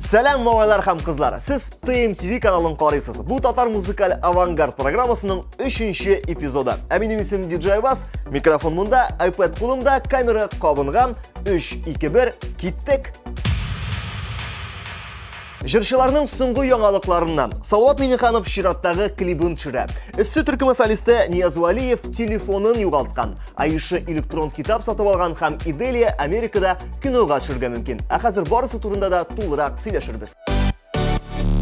Сәлам, малайлар һәм кызлар! Сез TMTV каналын карыйсыз. Бу татар музыкаль авангард программасының өченче эпизоды. Ә минем исемем DJ Вас, микрофон монда, iPad кулымда, камера кабынган. 3, 2, 1, киттек! Җырчыларның соңгы яңалыкларыннан. Салават Миңнеханов чираттагы клибын төшерә. Өсте төркеме солисты Нияз Вәлиев телефонын югалткан. Аиша электрон китап сатып алган һәм Иделия Америкада кинога төшергә мөмкин. Ә хәзер барысы турында да тулырак сөйләшербез.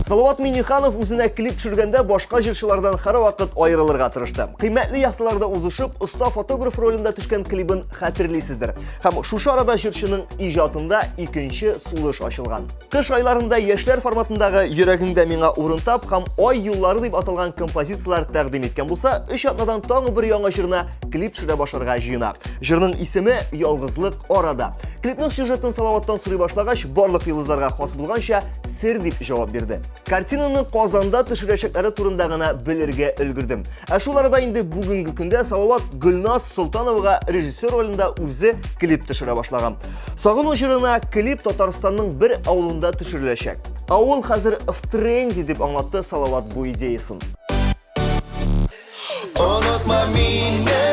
Салават Миңнеханов үзенә клип төшергәндә башка җырчылардан һәрвакыт аерылырга тырышты. Кыйммәтле яхталарда узышып, оста фотограф ролендә төшкән клибын хәтерлисездер. Һәм шушы арада җырчының иҗатында икенче сулыш ачылган. Кыш айларында яшьләр форматындагы Йөрәгеңдә миңа урын тап һәм Ай юллары дип аталган композицияләр тәкъдим иткән булса, өч атнадан тагы бер яңа җырына клип төшерә башларга җыена. Җырның исеме Ялгызлык арада. Клипның сюжетын Салаваттан сорый башлагач, барлык йолдызларга хас булганча, сер дип җавап бирде. Картинаны Казанда төшерәчәкләре турында гына белергә өлгердем. Ә шул арада инде бүгенге көндә Салават Гөлназ Солтановага режиссер ролендә үзе клип төшерә башлаган. Сагыну җырына клип Татарстанның бер авылында төшереләчәк. Авыл хәзер в тренде дип аңлатты Салават бу идеясын. Онытма мине,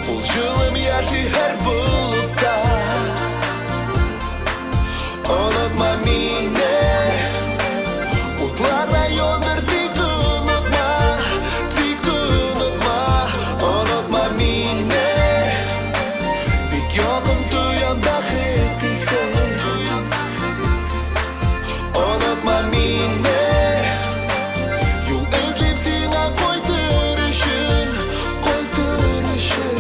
кул җылым яши һәр болытта. Онытма мине, утларда яндыр, тик онытма, тик онытма, онытма мине. Бик якын тоям бәхет исен. Онытма мине. Юл эзлим сиңа кайтыр өчен, кайтыр өчен.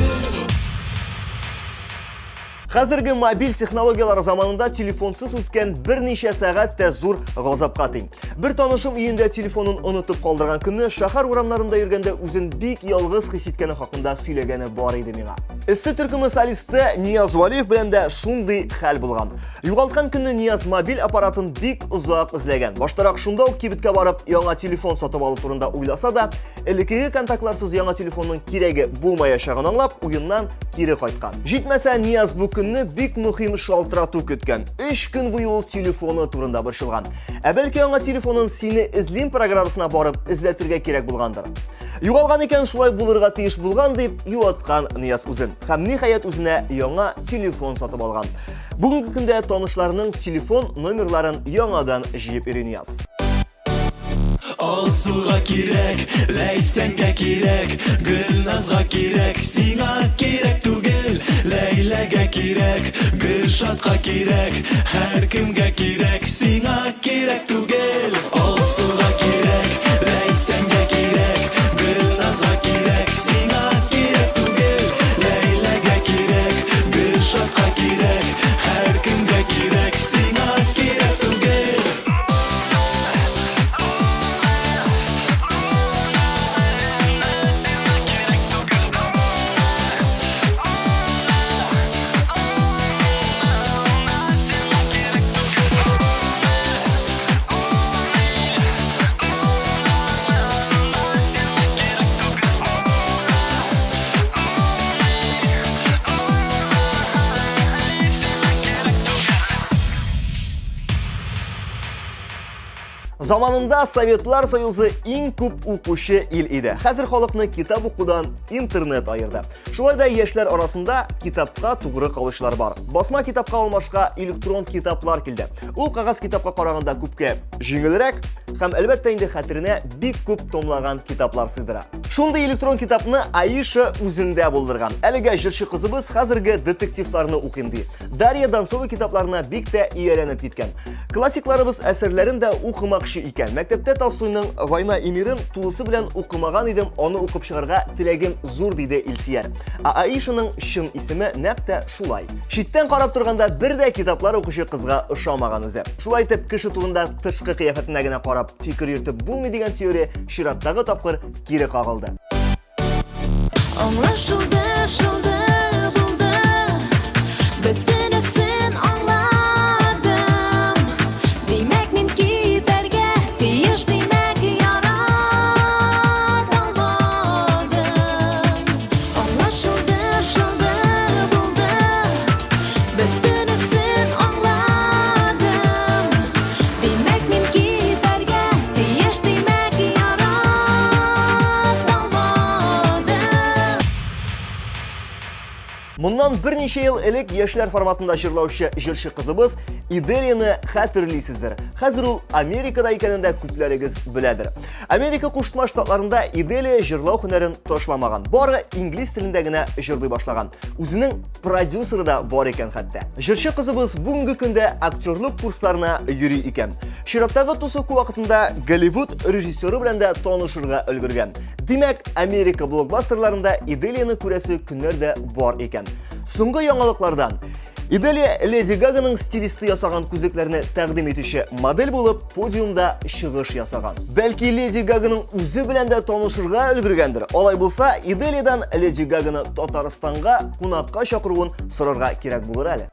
Хәзерге мобиль технологияләр заманында телефонсыз үткән берничә сәгать тә зур газапка тиң. Бер танышым өендә телефонын онытып калдырган көнне шәһәр урамнарында йөргәндә үзен бик ялгыз хис иткәне хакында сөйләгәне бар иде миңа. Эссе төркеме солисты Нияз Валиев белән дә шундый хәл булган. Югалткан көнне Нияз мобиль аппаратын бик озак эзләгән. Баштарак шунда ук кибеткә барып, яңа телефон сатып алу турында уйласа да, элеккеге контактларсыз яңа телефонның кирәге булмаячагын аңлап, уеннан кире кайткан. Җитмәсә, Нияз бу көнне бик мөһим шалтырату көткән. Өч көн буе ул телефоны турында борчылган. Ә бәлки аңа телефонын Сине эзлим программасына барып эзләтергә кирәк булгандыр. Югалган икән, шулай булырга тиеш булган дип юаткан Нияз үзен. Һәм ниһаять үзенә яңа телефон сатып алган. Бүгенге көндә танышларының телефон номерларын яңадан җыеп йөри Нияз. Алсуга кирәк, Ләйсәнгә кирәк, Гөлназга кирәк, сиңа кирәк түгел, Ләйләгә кирәк, Гөлшатка кирәк, һәркемгә кирәк, сиңа кирәк түгел. Алсуга кирәк, Ләйсәнгә кирәк, Гөлназга кирәк, сиңа кирәк түгел, Ләйләгә кирәк, Гөлшатка кирәк, һәркемгә кирәк, сиңа кирәк түгел. Заманында Советлар Союзы иң күп укучы ил иде. Хәзер халыкны китап укудан интернет аерды. Шулай да яшьләр арасында китапка тугры калучылар бар. Басма китапка алмашка электрон китаплар килде. Ул кәгазь китапка караганда күпкә җиңелрәк һәм әлбәттә инде хәтеренә бик күп томлаган китаплар сыйдыра. Шундый электрон китапны Аиша үзендә булдырган. Әлегә җырчы кызыбыз хәзерге детективларны укыйм ди. Дарья Донцова китапларына бик тә ияләнеп киткән. Классикларыбыз әсәрләрен дә укымакчы икән. Мәктәптә Толстойның Война и мирын тулысы белән укымаган идем, аны укып чыгарга теләгем зур, диде Илсияр. Ә Аишаның чын исеме нәкъ тә шулай. Читтән карап торганда бер дә китаплар укучы кызга ошамаган үзе. Шулай итеп, кеше турында тышкы кыяфәтенә генә карап фикер йөртеп булмый дигән теория чираттагы тапкыр кире кагылды. Аңлашылды, шылды, булды. Бөтенесен аңладым. Димәк, мин китәргә тиеш, димәк, ярата алмадым. Аңлашылды, шылды, булды. Бөтенесен аңладым. Моннан берничә ел элек яшьләр форматында җырлаучы җырчы кызыбыз Иделияне хәтерлисездер. Хәзер ул Америкада икәнен дә күпләрегез беләдер. Америка Кушма Штатларында Иделия җырлау һөнәрен ташламаган. Бары инглиз телендә генә җырлый башлаган. Үзенең продюсеры да бар икән хәтта. Җырчы кызыбыз бүгенге көндә актерлык курсларына йөри икән. Чираттагы тусовка вакытында Голливуд режиссеры белән дә танышырга өлгергән. Димәк, Америка блокбастерларында Иделияне күрәсе көннәр дә бар икән. Соңгы яңалыклардан. Иделия Леди Гаганың стилисты ясаган күзлекләрне тәкъдим итүче модель булып подиумда чыгыш ясаган. Бәлки Леди Гаганың үзе белән дә танышырга өлгергәндер. Алай булса, Иделиядән Леди Гаганы Татарстанга кунакка чакыруын сорарга кирәк булыр әле.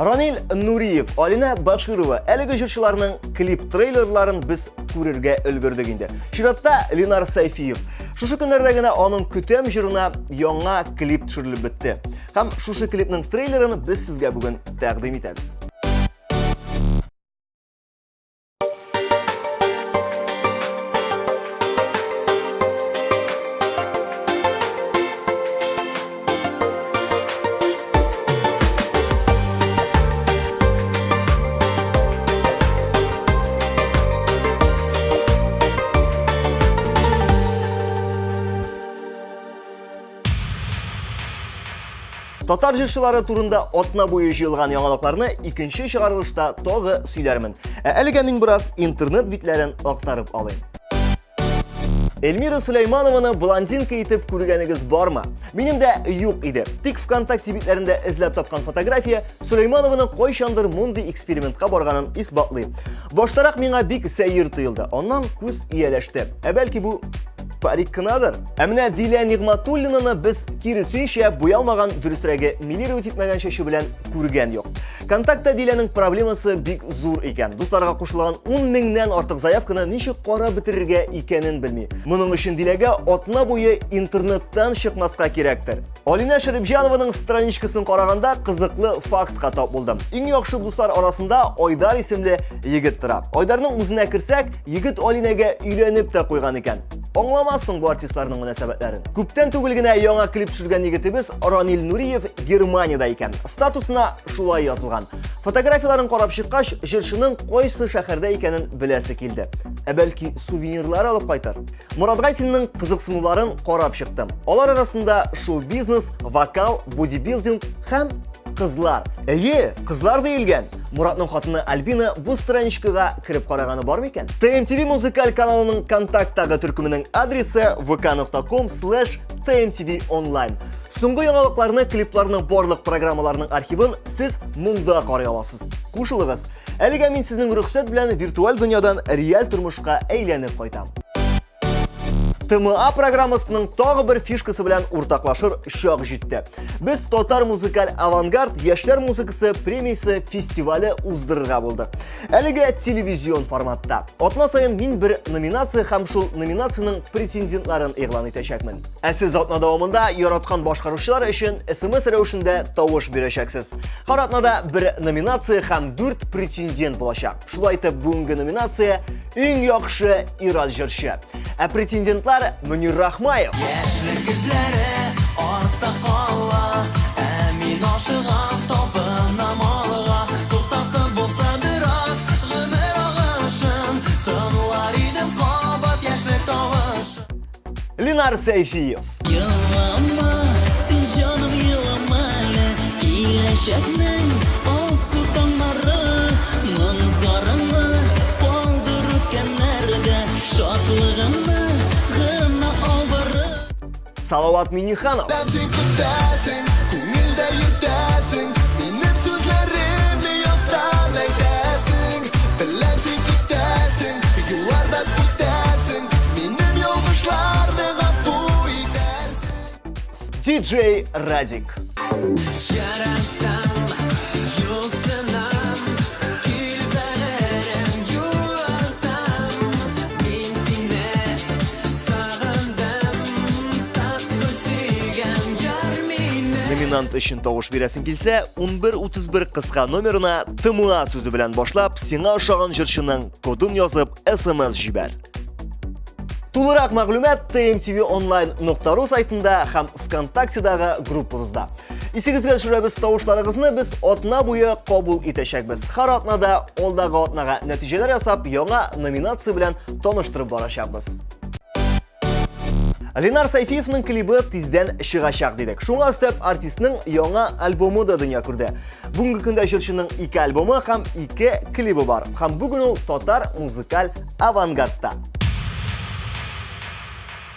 Ранил Нуриев, Алина Баширова әлеге җырчыларның клип-трейлерларын без күрергә өлгердек инде. Чиратта Ленар Сайфиев. Шушы көннәрдә генә аның Көтәм җырына яңа клип төшерелеп бетте. Һәм шушы клипның трейлерын без сезгә бүген тәкъдим итәбез. Татар җырчылары турында атна буе җыелган яңалыкларны икенче чыгарылышта тагы сөйләрмен. Ә әлегә мин бераз интернет битләрен актарып алыйм. Эльмира Сөләйманованы блондинка итеп күргәнегез бармы? Минем дә юк иде. Тик ВКонтакте битләрендә эзләп тапкан фотография Сөләйманованың кайчандыр мондый экспериментка барганын исбатлый. Баштарак миңа бик сәер тоелды. Аннан күз ияләште. Ә бәлки бу парик кынадыр? Ә менә Дилә Нигматуллинаны без киресенчә буялмаган, дөресрәге, милировать итмәгән чәче белән күргән юк. Контактта Диләнең проблемасы бик зур икән. Дусларга кушылган 10 меңнән артык заявканы ничек карап бетерергә икәнен белми. Моның өчен Диләгә атна буе интернеттан чыкмаска кирәктер. Алинә Шәрипҗанованың страничкасын караганда кызыклы фактка тап булдым. Иң яхшы дуслар арасында Айдар исемле егет тора. Айдарның үзенә керсәк, егет Алинәгә өйләнеп тә куйган икән. Аңламассың бу артистларның мөнәсәбәтләрен. Күптән түгел генә яңа клип төшергән егетебез Ранил Нуриев Германиядә икән. Статусына шулай язылган. Фотографияләрен карап чыккач, җырчының кайсы шәһәрдә икәнен беләсе килде. Ә бәлки сувенирлар алып кайтыр? Мурат Гайсинның кызыксынуларын карап чыктым. Алар арасында шоу-бизнес, вокал, бодибилдинг һәм кызлар. Әйе, кызлар диелгән. Муратның хатыны Альбина бу страничкага кереп караганы бар микән? TMTV музыкаль каналының контакттагы төркеменең адресы vk.com/tmtvonline. Соңгы яңалыкларны, клипларны, барлык программаларның архивын сез монда карый аласыз. Кушылыгыз. Әлегә мин сезнең рөхсәт белән виртуаль дөньядан реаль тормышка әйләнеп кайтам. ТМА программасының тагы бер фишкасы белән уртаклашыр чак җитте. Без Татар музыкаль авангард яшьләр музыкасы премиясе фестивале уздырырга булдык. Әлегә телевизион форматта. Атна саен мин бер номинация һәм шул номинациянең претендентларын игълан итәчәкмен. Ә сез атна дәвамында яраткан башкаручылар өчен SMS рәвешендә тавыш бирәчәксез. Һәр атнада бер номинация һәм 4 претендент булачак. Шулай итеп, бүгенге номинация иң яхшы ир-ат җырчы. Ә претендентлар Мөнир Рахмаев. Яшьлек эзләре артта кала, ә мин ашыгам, талпынам алга. Туктатып булса бераз гомер агышын, тыңлар идем кабат яшьлек тавышын. Ленар Сәйфиев. Елама, син җаным елама әле, киләчәкнең алсу таңнары, моң зарыңны калдыр үткәннәрдә, шатлыгыңны гына ал бары. Салават Минниханов. Син көтәсең, күңелдә йөртәсең, минем сүзләремне яттан әйтәсең. Беләм, син көтәсең, юлларда үтәсең, минем ялгышларны гафу итәрсең. Дидо. DJ Радик. Яратам, юксынам, кил бәгырем, юатам. Мин сине сагындым, татлы сөйгән яр мине. Номинант өчен тавыш бирәсең килсә, 1131 кыска номерына ТМА сүзе белән башлап, сиңа ошаган җырчының кодын язып, SMS җибәр. Тулырак мәгълүмат tmtvonline.ru сайтында һәм ВКонтактедагы группабызда. Исегезгә төшерәбез, тавышларыгызны без атна буе кабул итәчәкбез. Һәр атнада алдагы атнага нәтиҗәләр ясап, яңа номинация белән таныштырып барачакбыз. Ленар Сайфиевның клибы тиздән чыгачак дидек. Шуңа өстәп артистның яңа альбомы да дөнья күрде. Бүгенге көндә җырчының ике альбомы һәм ике клибы бар. Һәм бүген ул татар музыкаль авангардта.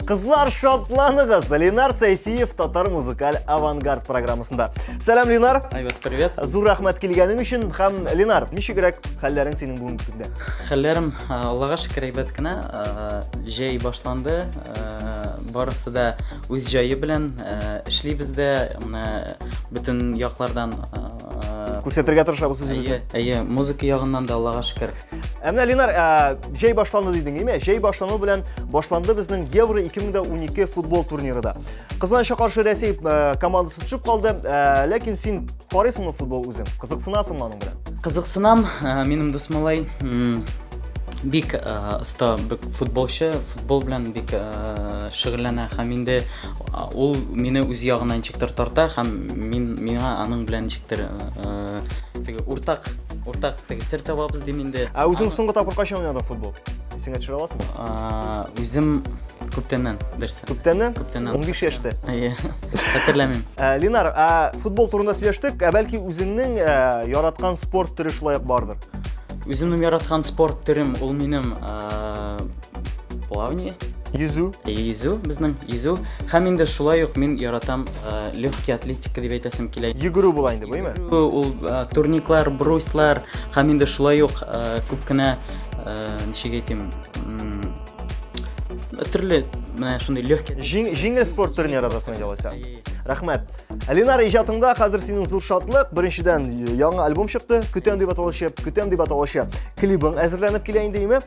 Кызлар, шатланыгыз! Ленар Сайфиев татар музыкаль авангард программасында. Сәлам, Ленар! Айваз, привет! Зур рәхмәт килгәнең өчен. Һәм, Ленар, ничегрәк хәлләрең синең бүгенге көндә? Хәлләрем, Аллага шөкер, әйбәт кенә. Җәй башланды, барысы да үз җае белән эшлибез дә, менә бөтен яклардан күрсәтергә тырышабыз үзебезне. Әйе, әйе, музыка ягыннан да Аллага шөкер. Ә менә Ленар, җәй башланды дидең, әйме? Җәй башлану белән башланды безнең Евро 2012 футбол турниры да. Кызганычка каршы Рәсәй командасы төшеп калды, ләкин син карыйсыңмы футбол үзең? Кызыксынасыңмы аның белән? Кызыксынам, минем дус малай бик оста футболчы, футбол белән бик шөгыльләнә һәм инде ул мине үз ягына ничектер тарта һәм мин миңа аның белән ничектер теге уртак уртак теге сер табабыз дим инде. Ә үзең соңгы тапкыр кайчан уйнадың футбол? Исеңә төшерә аласыңмы? Үзем күптәннән берсе. Күптәннән? Күптәннән. 15 яшьтә. Әйе. Хәтерләмим. Ленар, ә футбол турында сөйләштек, ә бәлки үзеңнең яраткан спорт төре шулай ук бардыр? Үземнең яраткан спорт төрем ул минем плавание. Йөзү. Йөзү, безнең йөзү. Һәм инде шулай ук мин яратам легкий атлетика дип әйтәсем килә. Йөгерү була инде, буймы? Йөгерү, ул турниклар, бруслар һәм инде шулай ук күп кенә, ничек әйтим, төрле менә шундый легкий Җиңел спорт төрен яратасың инде алайса. Рәхмәт. Ленар, иҗатыңда хәзер синең зур шатлык. Беренчедән, яңа альбом чыкты, Көтәм дип аталучы, Көтәм дип аталучы клибың әзерләнеп килә инде, име?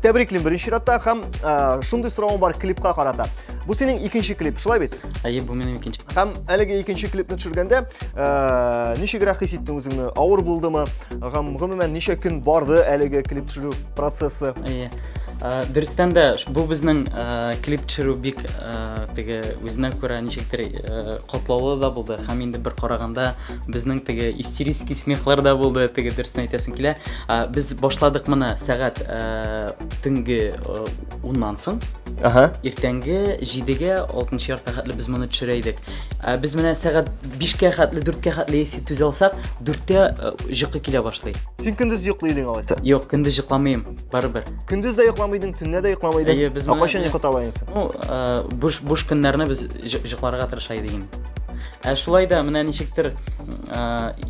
Тәбриклим беренче чиратта һәм шундый соравым бар клипка карата. Бу синең икенче клип, шулай бит? Әйе, бу минем икенче. Һәм әлеге икенче клипны төшергәндә, ничегрәк хис иттең үзеңне? Авыр булдымы? Һәм гомумән ничә көн барды әлеге клип төшерү процессы? Әйе. Дөрестән дә, бу безнең клип төшерү бик теге үзенә күрә ничектер катлаулы да булды. Һәм инде бер караганда безнең теге истерический смехлар да булды, теге дөресен әйтәсем килә. Без башладык моны сәгать төнге уннан соң. Ага. Иртәнге 7-гә, алтынчы яртыга хәтле без моны төшерә идек. Без менә сәгать 5-кә хәтле, 4-кә хәтле если түзә алсак, 4-тә йокы килә башлый. Син көндез йоклый идең алайса? Юк, көндез йокламыйм, барыбер. Көндез дә йокламый идең, төнлә дә йокламый идең. Әйе, без Ә кайчан йокы таба идең? Ну, буш, буш көннәрне без йокларга тырыша идек инде. Ә шулай да менә ничектер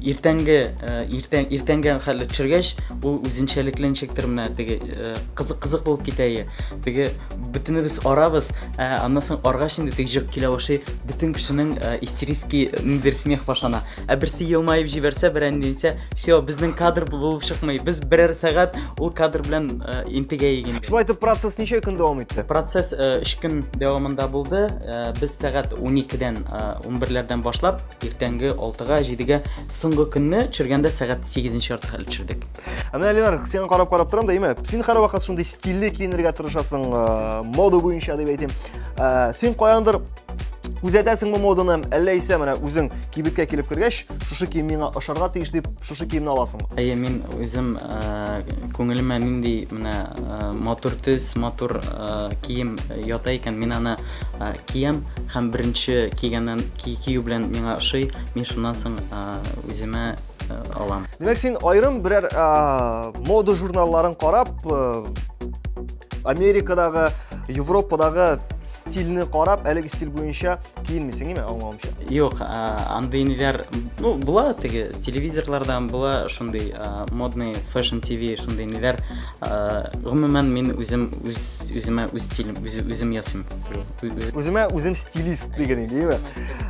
иртәнге, иртән, иртәнге хәлле төшергәч, ул үзенчәлекле ничектер менә теге кызык, кызык булып китә ие. Теге бөтенебез арабыз, ә аннан соң аргач инде теге җыр килә башлый, бөтен кешенең истерический ниндидер смех башлана. Ә берсе елмаеп җибәрсә, берәр нидер, все, безнең кадр булып чыкмый. Без берәр сәгать ул кадр белән интегә инде. Шулай итеп процесс ничә көн дәвам итте? Процесс 3 көн дәвамында булды. Без сәгать 12-дән, 11-ләрдән башлап, иртәнге 6-га, 7-гә, соңгы көнне төшергәндә сәгать 8-нче ярты хәл төшердек. Ә менә Ленар, сиңа карап-карап торам да, әйме? Син һәрвакыт шундый стильле киенергә тырышасың, мода буенча дип әйтим. Син каяндыр күзәтәсеңме моданы, әллә исә менә үзең кибеткә килеп кергәч, шушы кием миңа ошарга тиеш дип, шушы киемне аласыңмы? Әйе, мин үзем күңелемә нинди менә матур төс, матур кием ята икән, мин аны киям һәм беренче кигәннән кию белән миңа ошый, мин шуннан соң үземә алам. Димәк, син аерым берәр мода журналларын карап, Америкадагы, Европадагы стильне карап, әлеге стиль буенча киенмисең, име, аңлавымча? Юк, андый ниләр, ну, була теге телевизорлардан була шундый модный fashion TV шундый ниләр. Гомумән, мин үзем үз үземә үз стилем, үз, үзем ясыйм. Үземә үзем стилист дигән инде, име?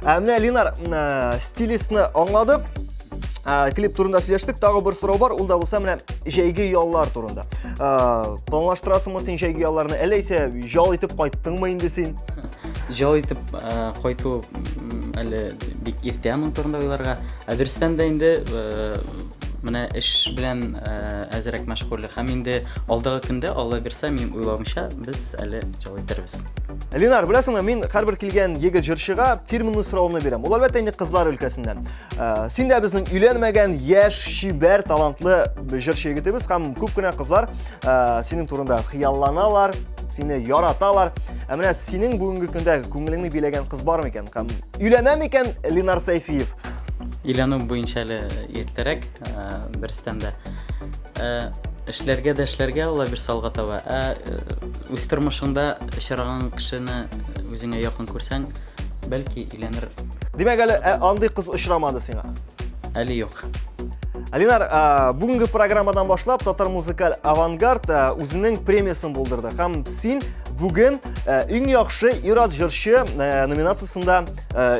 Ә менә Линар, стилистны аңладык. Клип турында сөйләштек. Тагы бер сорау бар, ул да булса менә җәйге яллар турында. Планлаштырасыңмы син җәйге ялларны, әллә исә ял итеп кайттыңмы инде син? Ял итеп кайту әле бик иртә аның турында уйларга. Ә дөрестән дә инде менә эш белән әзрәк мәшгуль һәм инде алдагы көндә, Алла бирсә, минем уйлавымча, без әле ял итәрбез. Ленар, беләсеңме, мин һәрбер килгән егет җырчыга фирменный сорауны бирәм. Ул әлбәттә инде кызлар өлкәсеннән. Син дә безнең өйләнмәгән яшь, чибәр, талантлы җырчы егетебез һәм күп кенә кызлар синең турында хыялланалар, сине яраталар. Ә менә синең бүгенге көндә күңелеңне биләгән кыз бар микән? Һәм өйләнә микән Ленар Сәйфиев? Өйләнү буенча әле иртәрәк, берстән дә. Эшләргә дә эшләргә, Алла бирсә, алга таба. Ә үз тормышыңда очраган кешене үзеңә якын күрсәң, бәлки өйләнер. Димәк, әле андый кыз очрамады сиңа? Әле юк. Ленар, бүгенге программадан башлап Татар музыкаль авангард үзенең премиясен булдырды. Һәм син бүген иң яхшы ир-ат җырчы номинациясендә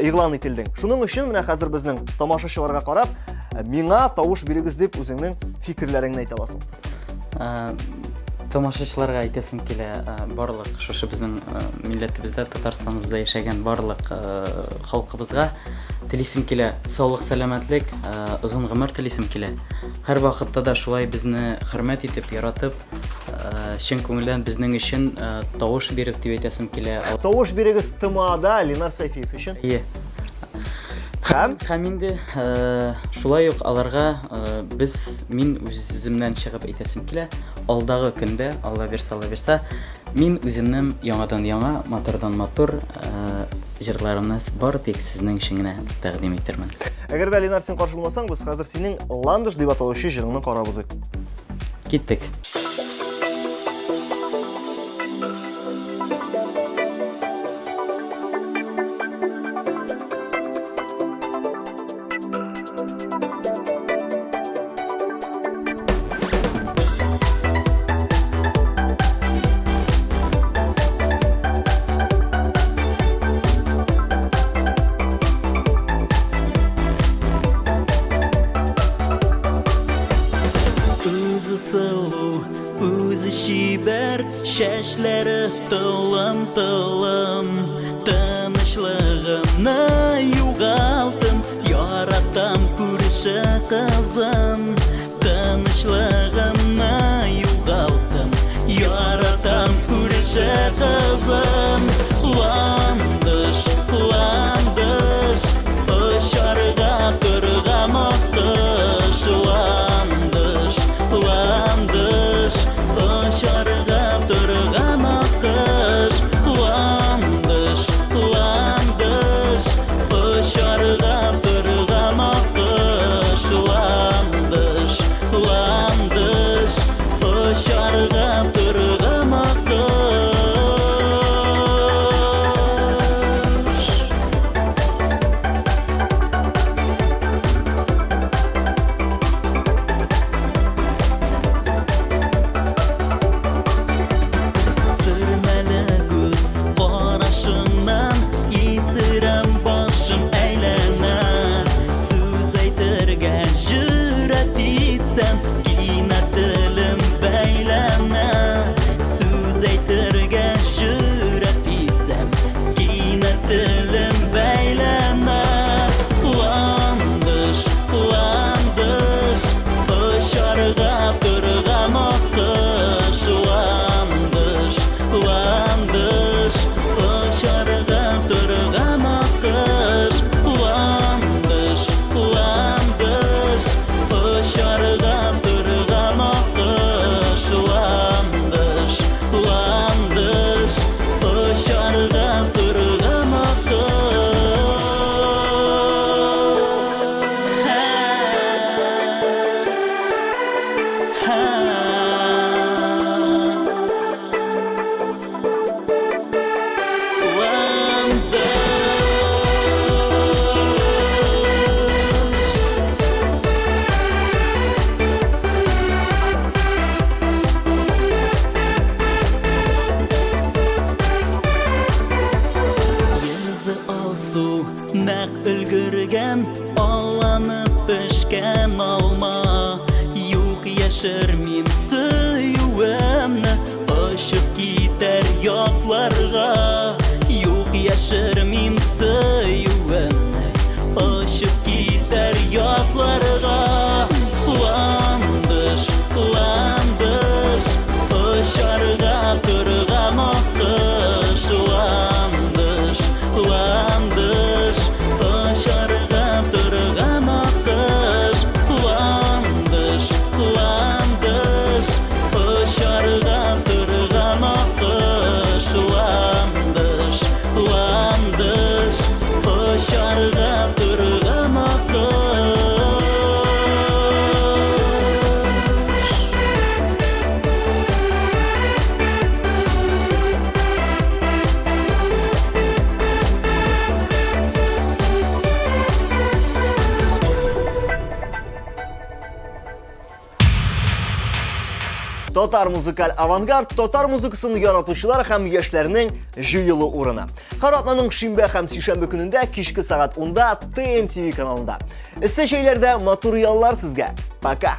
игълан ителдең. Шуның өчен менә хәзер безнең тамашачыларга карап, миңа тавыш бирегез дип үзеңнең фикерләреңне әйтә аласың. Тамашачыларга әйтәсем килә, барлык шушы безнең милләтебездә, Татарстаныбызда яшәгән барлык халкыбызга телисем килә саулык, сәламәтлек, озын гомер телисем килә. Һәр вакытта да шулай безне хөрмәт итеп, яратып, чын күңелдән безнең өчен тавыш биреп дип әйтәсем килә. Тавыш бирегез ТМАда Ленар Сәйфиев өчен. Әйе. Һәм һәм инде шулай ук аларга без мин үземнән чыгып әйтәсем килә, алдагы көндә, Алла бирсә, Алла бирсә, мин үземнең яңадан яңа, матурдан матур җырларымны бары тик сезнең өчен генә тәкъдим итермен. Әгәр дә Ленар син каршы булмасаң, без хәзер синең Ландыш дип аталучы җырыңны карап узыйк. Киттек. Үзе сылу, үзе чибәр, чәчләре Тылым-тылым, тынычлыгымны югалттым, Яратам күрше кызын. Тынычлыгымны югалттым, Яратам күрше кызын. Ландыш, ландыш, очарга торган аккош. Ландыш, ландыш, Очарга торган аккош, ландыш, ландыш, Икән алланып пешкән алма. Юк, яшермим сөюемне, очып китәр ятларга. Юк, яшермим сөюемне, очып китәр ятларга. Ландыш, ландыш, очарга торган аккош. Ландыш, ландыш, очарга торган аккош. Ландыш, ландыш, очарга торган аккош. Ландыш, ландыш, очарга торган аккош. Татар музыкаль авангард татар музыкасын яратучылар һәм яшьләрнең җыелу урыны. Һәр атнаның шимбә һәм сишәмбе көнендә кичке сәгать 10-да ТМТV каналында. Эссе җәйләрдә матур яллар сезгә. Пока!